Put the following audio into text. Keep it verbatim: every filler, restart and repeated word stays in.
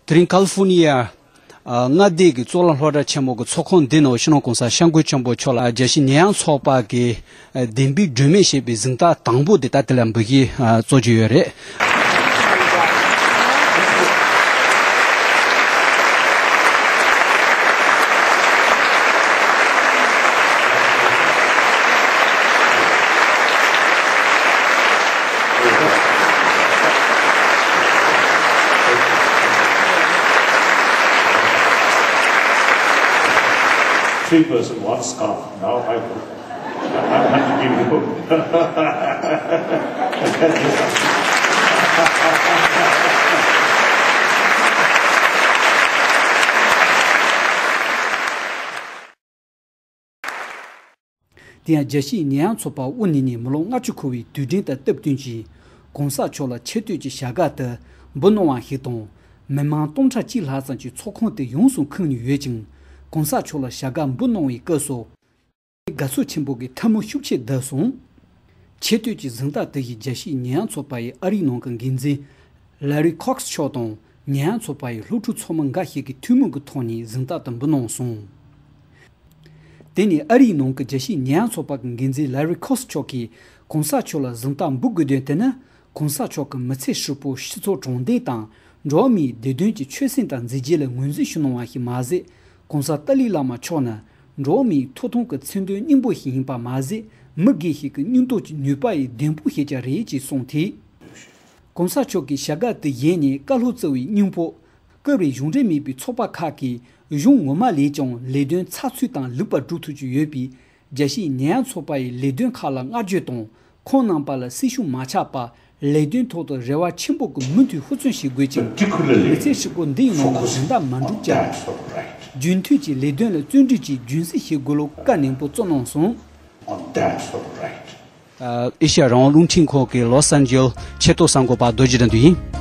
དེ་རིང་ཀ་ལི་ཧྥོར་ནི་ཡ་ཨ་མངའ་སྡེ་གི་གཙུག་ལག་སློབ་གྲྭ་ཆེན་མོ་གི་ཚོགས་ཁང་འདི་ནང་སྤྱི་ནོར་༸གོང་ས་༸སྐྱབས་མགོན་ཆེན་པོ་མཆོག་ལ་རྒྱལ་སྤྱིའི་ཉེས་ཡངས་ཚོགས་པ་གི་ཨ་བདེན་པའི་སྒྲོན་མེ་ཞེས་པའི་གཟེངས་རྟགས་དང་པོ་འདི་ད་དེ་ལ་འབུལ་གྱིན་ཨ་སྩོལ་གྱི་ཡོད་རེད། Three person, one scarf. Now I, I have to give you. དེ་ཡང་རྒྱལ་སྤྱིའི་ཉེས་ཡངས་ཚོགས་པ་དབུ་བརྙེས་ནས་མི་ལོ་ལྔ་བཅུ་འཁོར་བའི་དུས་དྲན་དང་སྟབས་བསྟུན་གྱིས། ༸གོང་ས་མཆོག་ལ་ཆེ་བསྟོད་ཀྱི་བྱ་དགའ་དེ་འབུལ་གནང་བ་ཞིག་དང་། མི་མང་སྟོང་ཕྲག་གཅིག་ལྷག་ཙམ་གྱིས་ཚོགས་ཁང་དེ་ཡོངས་སུ་ཁེངས་ནས་ཡོད་ཅིང་། ༸གོང་ས་མཆོག་ལ་བྱ་དགའ་འབུལ་གནང་བའི་སྐབས་སུ། དགའ་ཚོར་ཆེན་པོ་གིས་ཐལ་མོ་ཤུགས་ཆེ་བརྡབས་སོང་། ཆེ་བསྟོད་ཀྱི་གཟེངས་རྟགས་དེ་ཡིས་རྒྱལ་སྤྱིའི་ཉེས་ཡངས་ཚོགས་པ་ཡི་ཨ་རིའི་ནང་གི་འགན་འཛིན་ལེ་རི་ཁོག་སི་མཆོག་དང་། ཉེས་ཡངས་ཚོགས་པ་ཡི་སློབ་ཕྲུག་ཚོགས་མི་འགའ་ཞིག་གིས་ཐུན་མོང་གི་ཐོག་ནས་གཟེངས་རྟགས་དེ་འབུལ་གནང་སོང་། དེ་ནས་ཨ་རིའི་ནང་གི་རྒྱལ་སྤྱིའི་ཉེས་ཡངས་ཚོགས་པ་གི་འགན་འཛིན་ལེ་རི་ཁོག་སི་མཆོག་གིས་༸གོང་ས་མཆོག་ལ་གཟེངས་རྟགས་འབུལ་དགོས་དོན་དེ་ནི། ༸གོང་ས་མཆོག་གི་མི་ཚེ་ཧྲིལ་པོ་སྤྱི་ཚོགས་དྲང་བདེན་དང་། འགྲོ་བ་མིའི་བདེ་དོན་གྱི་ཆོད་སེམས་དང་མཛད་རྗེས་ལ་ངོས་འཛིན་ཞུ་གནང་བ་ཞིག་མ་ཟད། ༸གོང་ས་ཏཱ་ལའི་བླ་མ་མཆོག་ནི་འགྲོ་བ་མིའི་ཐོབ་ཐང་གི་མཚན་དོན་སྙིང་པོ་ཞིག་ཡིན་པ་མ་ཟད། མི་སྒེར་ཞིག་གི་སྙིང་སྟོབས་ཀྱི་ནུས་པ་ཡི་ལྡེམ་པོ་ཞིག་ཀྱང་རེད་ཅེས་གསུངས་ཏེ། ༸གོང་ས་མཆོག་གིས་བྱ་དགའ་དེ་བཞེས་ནས་བཀའ་སློབ་སྩལ་བའི་སྙིང་པོ། བཀུར་བའི་གཞུང་འབྲེལ་མིན་པའི་ཚོགས་པ་ཁག་གིས་གཞུང་ངོ་མ་ལས་ཀྱང་ལས་དོན་ཚགས་ཚུད་དང་ལེགས་པར་སྒྲུབ་ཐུབ་ཀྱི་ཡོད་པས། རྒྱལ་སྤྱིའི་ཉེས་ཡངས་ཚོགས་པ་ཡི་ལས་དོན་ཁག་ལ་བསྔགས་བརྗོད་དང་། ཁོང་རྣམ་པ་ལ་སྲི་ཞུ་མ་ཆག་པར་ལས་དོན་ཐོག་ཏུ་རེ་བ་ཆེན་པོ་གིས་མུ་མཐུད་ཧུར་བརྩོན་བྱེད་དགོས་ཅིང་། མི་ཚེ་ཧྲིལ་པོ་འདི་ཡི་ནང་ལ་གཟེངས་རྟགས་མ་འགྲུབ་ཀྱང་། རྒྱུན་མཐུད་ཀྱིས་ལས་དོན་ལ་བརྩོན་འགྲུས་ཀྱིས་རྒྱུན་སྲིང་བྱེད་དགོས་ལུགས་བཀའ་ནན་པོ་སྩལ་གནང་སོང་། ཨེ་ཤ་ཡ་རང་དབང་རླུང་འཕྲིན་ཁང་གི་ལོ་སན་ཇེལ་ཆེས་མཐོ་གསར་འགོད་པ་རྡོ་རྗེ་དགྲ་འདུལ་ཡིན།